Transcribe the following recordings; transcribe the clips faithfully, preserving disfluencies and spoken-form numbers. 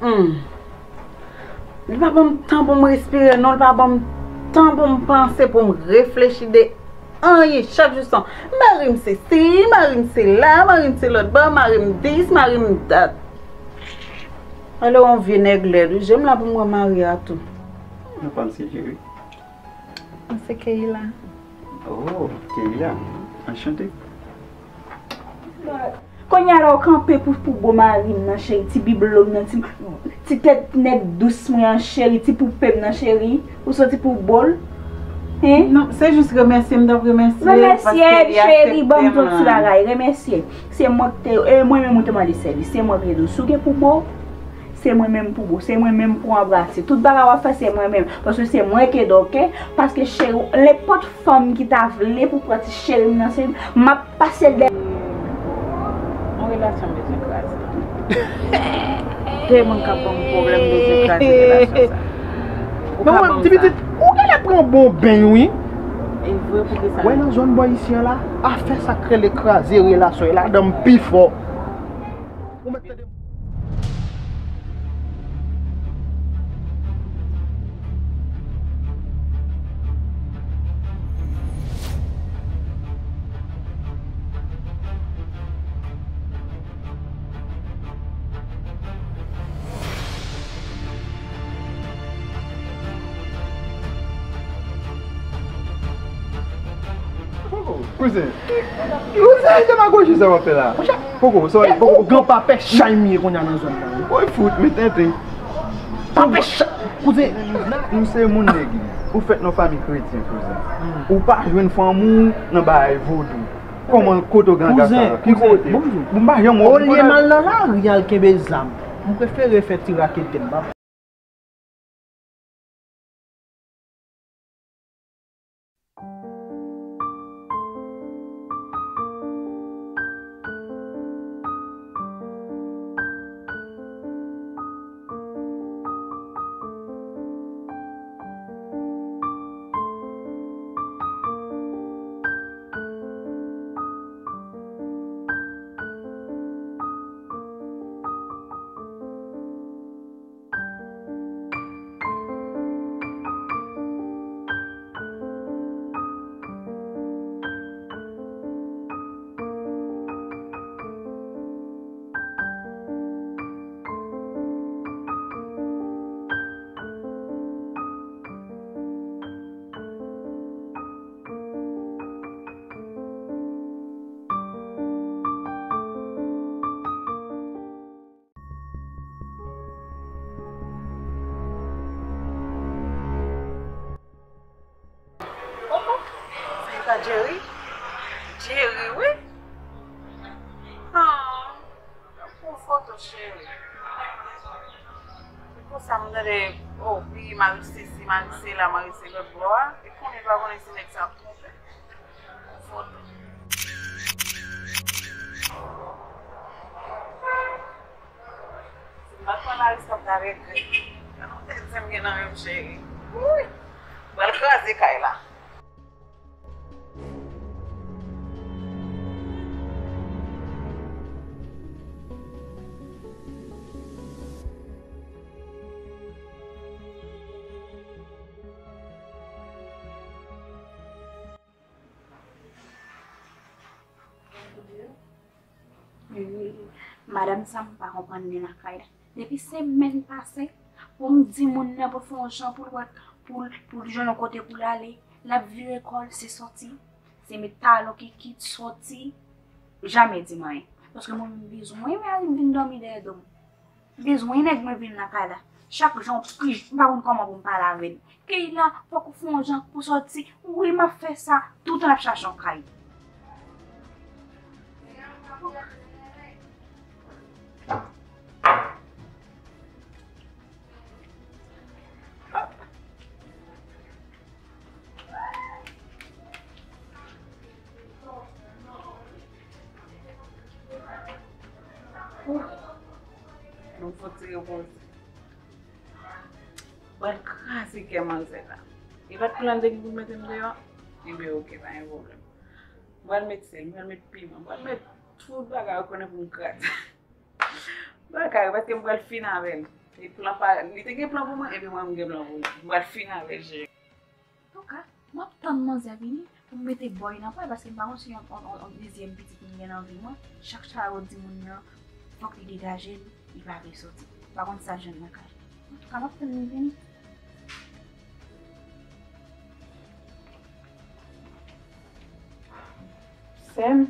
Hmm. Li pa ban m tan pou m respire, non, li pa ban m tan pou m panse, pou m reflechi de anyen. Chak jou se mari m se si, mari m se la, mari m se lòt bò, mari m dis, mari m dat. Alò, yon vye nèg lèd, wi, jem la pou m wè mari a tou. Non pa m se Jerry. Mwen se Keila. Oh, Keila. Anchante. Kounye a la, w kanpe pou, pou bo mari m nan, cheri, ti biblo m nan, ti, ti tèt nèg dous mwen an, cheri, ti poupe m nan, cheri. Ou soti pou bo l? Hein? Non, se jis remèsye m t ap remèsye l paske li aksepte m. Remèsye l, cheri, ban m di w yon ti bagay, remèsye. Se mwen ki te, e mwen menm ou te mande sèvis, se mwen ki te di w, si w gen pou bo, se mwen menm pou bo, se mwen menm pou anbrase. Tout bagay w ap fè, se mwen menm. Paske se mwen ki ede w, oke? Paske cheri, nenpòt fanm ki ta vle pou pran ti cheri m nan, se m ap pase l dèyè. Yon relasyon bezwen kraze. Tèlman k ap ban m pwoblèm, bezwen kraze relasyon sa. Ou pa ban m sa. Men wè, ti pitit, ou genlè pran bon beny, wi. E vre, poukisa? Wè, nan zòn bò isi a la, afè sa k rele kraze relasyon, e ladan m pi fò. Ou mèt tande. Kouzen. Kouzen, demagoji sa w ap fè la. Monchè, poko, sorry, poko, poko. Gran papè chay m ye kounye a nan zòn nan. Woy fout, men tenten. Papè chay, kouzen. Nou se moun nèg. Ou fèt nan fanmi kretyen, kouzen. Ou pa jwenn fanm ou nan bagay vodou. Kòman kote w gen gras sa? Ki kote? Bonjou. M pa janm wè w. Olye m al nan lari al kenbe zam, m prefere fè ti rakete m. Sa e pa Jerry? Jerry, wi. Ah, pran foto, cheri. Se konsa m tande, oh, wi, mari sesi, mari sela, mari se lòt bò a. E konnen pa konnen si nèg sa ap twonpe. Foto. Si m pa t pran Larisa, m ta regrèt. Gad yon tèt zen m gen nan men m, cheri. Wouy! M pral kraze kay la. Madanm sa, m pa konprann li lakay la. Depi semèn pase, pou m di moun nan pou l fè yon jan pou l wè, pou l, pou l jwenn yon kote pou l ale, l ap vire kò l, se sòti, se met talon, kikit, sòti, jamè di m anyen. Paske mwen menm bezwen mari m vin dòmi dèyè do m. Bezwen nèg mwen vin lakay la. Chak jou, m pa konn kòman pou m pale avè l. Keyla, fòk ou fè yon jan pou sòti. Wi, m ap fè sa. Toutan l ap chache yon kay. Bon, fò ti repoze. Pral kraze kè manzè la. E pa t plan de pou mete m deyò? Ebyen, oke, pa gen pwoblèm. Pral met sèl, pral met piman, pral met tout bagay ou konnen pou m kraze. Bagay, paske m pral fin avè l. Li plan pa, li te gen plan pou mwen, epi mwen, m gen plan pou li. M pral fini avèk Jerry. Antouka, m ap tann manzè vini pou m mete bòy nan pòch, paske m pa konn si yon, yon, yon, yon dezyèm pitit m gen nan vi mwen. Chak chawot di moun nan, fòk li degaje l, li pa vle soti. M pa konn sa l jwenn nan kay. Antouka, m ap tann li vini. Sè m.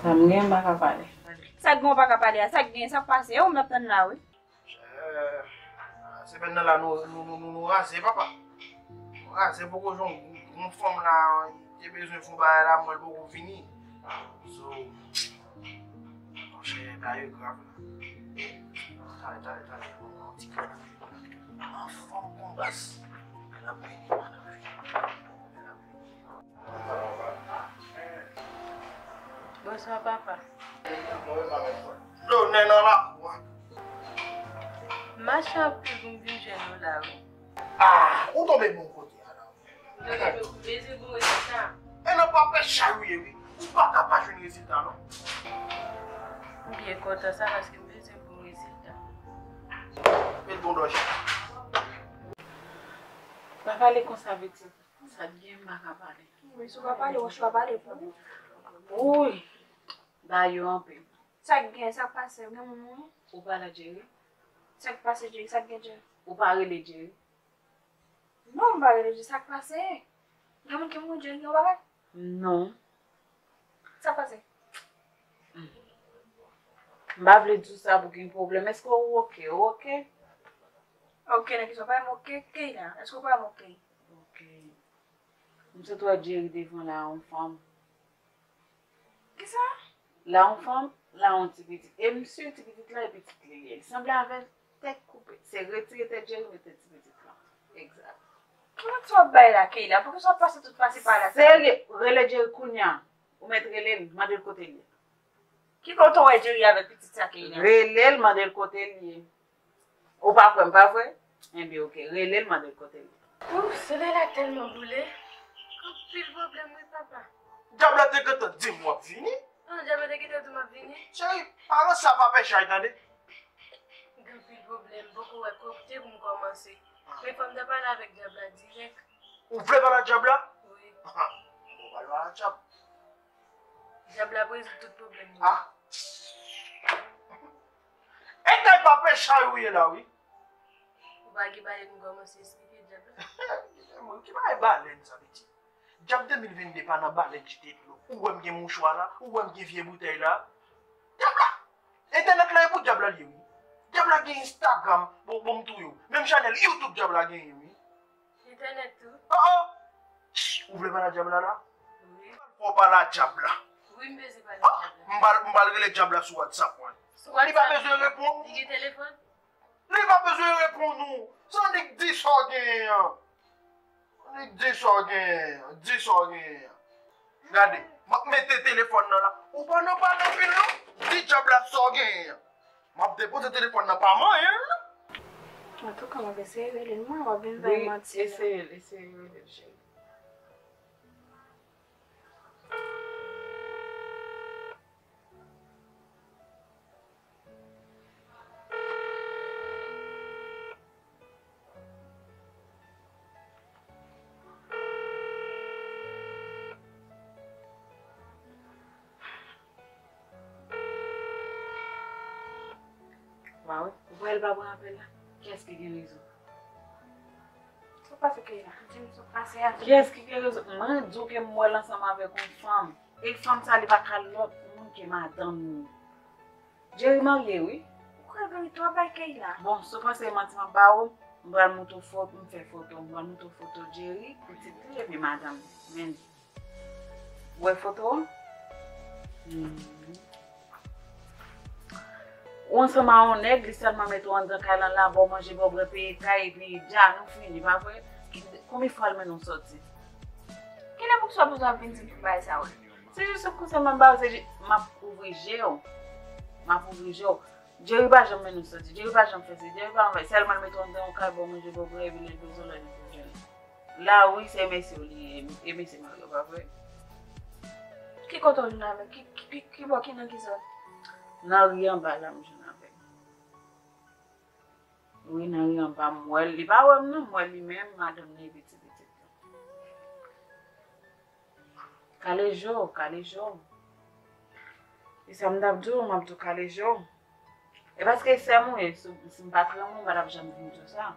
Sa m gen, m pa ka pale. Sa k gen w pa ka pale a? Sa k gen? Sa k pase? E ou m ap tann la, wi. Eh, semèn nan la, nou, nou, nou, nou, nou raze, papa. Nou raze, poko jwenn yon fanm la, te bezwen fè yon bagay la, mwen poko vini. So, monchè, bagay yo grav la. Tale, tale, tale, yon ti kè. Yon fanm konbas. L ap vini, l ap vini. L ap vini. Bonswa, papa. Lonè nan lakou a. M mache anpil pou m vin jwenn ou la, wi. Ah, ou tonbe bon kote a la. Ou tonbe pou bezwen bon rezilta. E nan pa pè chay ou ye, wi. Ou pa ka pa jwenn rezilta, non. M byen kontan sa, paske m bezwen bon rezilta. Met bon dòj. Pa pale konsa, pitit. Sa k gen, m pa ka pale. Men si w pa pale, w chwa pale pou ou. Wouy, ba yo anpil. Sa k gen, sa k pase, ou gen moun ou ye? Ou pale ak Jerry? Sa k pase, Jerry? Sa k gen, Jerry? Ou pa rele Jerry? Non, m pa rele Jerry. Sa k pase? Gen moun ki mouri, Jerry gen yon bagay? Non. Sa k pase? M pa vle di w sa pou gen pwoblèm. Èske ou oke? Ou oke? Oke, nan kisa w pa m oke? Keyla, èske w pa m oke? Oke. M sot wè Jerry devan la, yon fanm. Kisa? La, yon fanm, la, yon ti pitit. E m si ti pitit la, e pitit li ye. Li sanble avè l, tèt koupe. Se retire tèt Jerry, mete ti pitit la. Egzak. Ki manti w ap bay la, Keyla? Poukisa w ap pase tout pase pa la? Serye, rele Jerry kounya. Ou mèt rele l, mande l kote l ye. Ki kote w wè Jerry avèk pitit sa, Keyla? Rele l, mande l kote l ye. Ou pa kwè m, pa vre? Enben, oke. Rele l, mande l kote l ye. Ouh, solèy la tèlman boule. Anpil pwoblèm, wi, papa. Dyab la te gentan di m w ap vini. Ah, dyab la te gentan di m ap vini? Cheri, pa ranse a pa pè chay, tande. Gen anpil pwoblèm, poko wè kote pou m kòmanse. Men fò m ta pale avèk dyab la dirèk. Ou vle pale ak dyab la? Wi. Bon, pale ak dyab. Dyab la ap rezoud tout pwoblèm nou. Ah. E kay pa pè chay ou ye la, wi. Ou pa gen balèn, m kòmanse esplike dyab la. Ki bagay balèn sa, pitit? Dyab de mil vennde pa nan balèn jete dlo. Ou wè m gen mouchwa la, ou wè m gen vye boutèy la. Dyab la! Entènèt la e pou dyab la l ye, wi. Dyab la gen Instagram, bon, bon, m touye w. Menm chanèl YouTube dyab la genyen, wi. Entènèt tou? Oh, oh! Ou vle pale a dyab la la? Wi. Fò w pale a dyab la. Wi, m bezwen pale a dyab la. M pral, m pral rele dyab la sou WhatsApp mwen. Sou WhatsApp? Li pa bezwen reponn. Li gen telefòn? Li pa bezwen reponn ou. Se annik di sa w genyen an. Annik di sa w genyen an. Di sa w genyen an. Gade, m ap mete telefòn nan la. Ou pa nan pale anpil non. Di dyab la sa w genyen an. M ap depoze telefòn nan pa manyen l non. Antouka, m ap eseye rele l, mwen, w ap vin bay manti la. Wi, eseye l, eseye rele l, cheri. Waw, ou wè l pa pran apèl la? Kiyès ki gen rezon? Sa k pase Keyla? Di m sa k pase a. Kiyès ki gen rezon? Mwen di w ke m wè l ansanm avèk yon fanm. E fanm sa, li pa ka lòt moun ke madanm li. Jerry marye, wi. Ou kwè verite w ap bay Keyla? Bon, si w panse e manti m ap ba w, m pral montre w foto, m fè foto, m pral montre w foto Jerry, pitit li, epi madanm li. Men, ou wè foto a? Mhm. Ou ansanm a yon nèg, li sèlman mete w anndan kay lan la, ba w manje, ba w bwè, peye kay, epi dja nou fini, pa vre? Ki, konbyen fwa l mennen w sòti? Kilè pou sa w bezwen ap vin di m tout bagay sa yo? Se jis yon konsèy m ap ba w, se jis, m ap ouvri je w. M ap ouvri je w. Jerry pa janm mennen w sòti, Jerry pa janm fè se, Jerry pa janm fè, sèlman l mete w anndan yon kay, ba w manje, ba w bwè, epi lè l bezwen w la, li pou jwenn ou. La, wi, se mesye w li ye, e mesye marye w, pa vre? Ki kote w jwenn avèk, ki, ki, Ki, ki bò, ki nan ki zòn? Nan ri anba la, m jwenn avè l. Wi, nan ri anba, m wè l. Li pa wè m non, m wè li menm, madanm li epi ti pitit li. Kale je w, kale je w. E sa m t ap di w, m ap di w kale je w. E paske sè m ou ye, si, si m pa t renmen w, m pa t ap janm vin di w sa.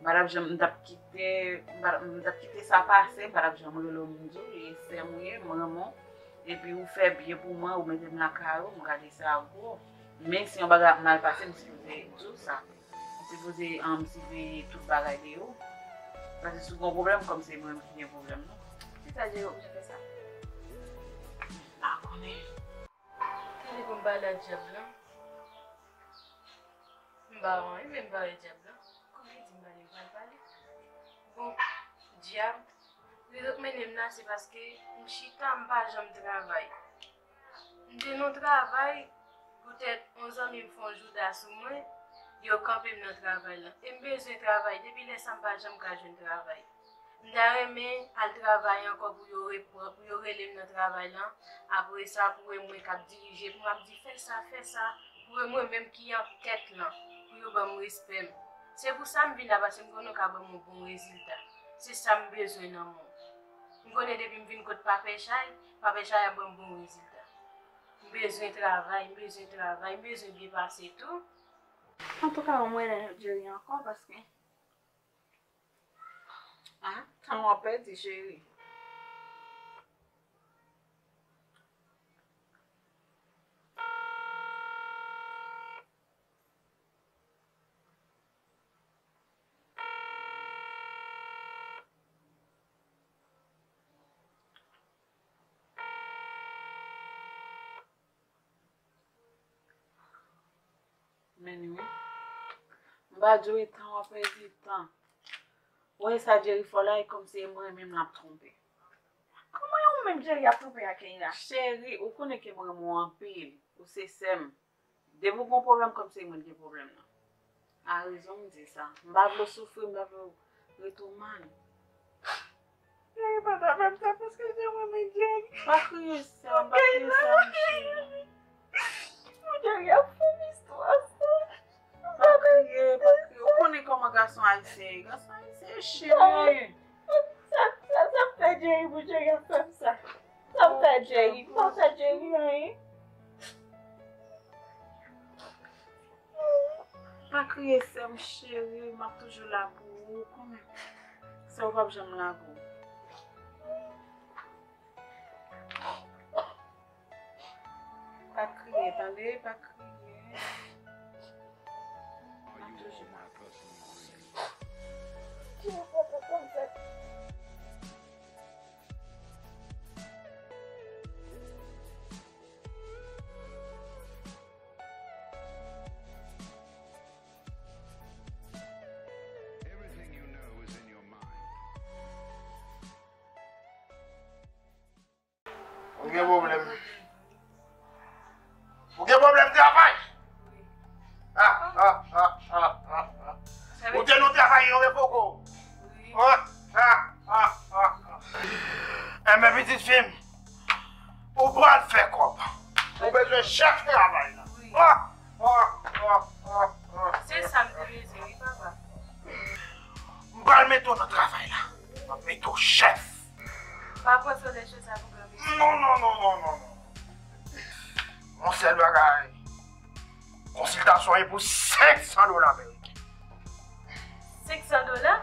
M pa t ap janm, m t ap kite, m pa t ap, m t ap kite sa pase, m pa t ap janm rele w m di w, e sè m ou ye, m renmen w. Epi ou fè byen pou mwen, ou mete m lakay ou, m gade sa gwo. Men si yon bagay ap mal pase, m sipoze di w sa. M sipoze, um, siveye tout bagay de ou. Paske si w gen yon pwoblèm, kòm se mwen ki gen pwoblèm nan. Kisa Jerry oblije fè sa? M pa konnen. Tande pou m pale ak dyab lan. M pa anyen, men m pale dyab lan. Kòm li di m pale, m pral pale. Bon, dyab, rezon k mennen m la, se paske m chita, m pa janm travay. M te nan travay, poutèt yon zanmi m fè yon jouda sou mwen, yo kanpe m nan travay lan. E m bezwen travay, depi lè sa m pa janm ka jwenn travay. M ta renmen al travay ankò pou yo repran, pou yo rele m nan travay lan. Apre sa, pou e mwen k ap dirije, pou m ap di, "Fè sa, fè sa." Pou e mwen menm ki an tèt lan, pou yo ban m respè m. Se pou sa m vin la, paske m konnen w ka ban m yon bon rezilta. Se sa m bezwen nan mwen. M konnen depi m vin kot Papè Chay, Papè Chay ap ban m bon rezilta. M bezwen travay, m bezwen travay, m bezwen byen pase tou. Antouka, mwen wè Jerry ankò, paske Ah, tan w ap pèdi, cheri. Men wi. M pa di w e tan w ap pèdi tan. Ou wè sa Jerry fè w la, e kòmsi e mwen menm l ap twonpe. Kòman e ou menm Jerry ap twonpe ak Keira? Cheri, ou konnen ke m renmen w anpil. Ou se sè m. Depi w gen pwoblèm, kòmsi e mwen ki gen pwoblèm nan. A rezon m di sa. M pa vle w soufri, m pa vle w rete w mal. Jerry pa ta fè m sa paske jan mwen renmen Jerry. Pa kriye, sè m, pa kriye, sè m, cheri. Jerry ap fè m istwa sa. Pa kriye, pa kriye. Ou konnen kòman gason ayisyen ye. Gason ayisyen ye cheri. Sa, sa, sa m fè Jerry pou Jerry ap fè m sa? Sa m fè Jerry? M pa fè Jerry anyen. Pa kriye, sè m cheri, m ap toujou la pou ou, ou konnen. Sè w p ap janm lage w. Pa kriye, tande, pa kriye. M ap toujou la pou ou, cheri. Ou gen pwoblèm. Ou gen pwoblèm travay. Ah, ah, ah, ah, ah, ah. Ou te nan travay yo revoke w. Ah, ah, ah, ah, ah. Enben, pitit fi m, ou pral fè kòb. Ou bezwen chèf travay la. Ah, ah, ah, ah, ah. Se sa m te bezwen, wi, papa. M pral mete w nan travay la. M ap mete w chèf. Pa pran sou de chèf sa pou granmesi. Non, non, non, non, non, non. Yon sèl bagay. Konsiltasyon e pou senk san dola ameriken. Senk san dola?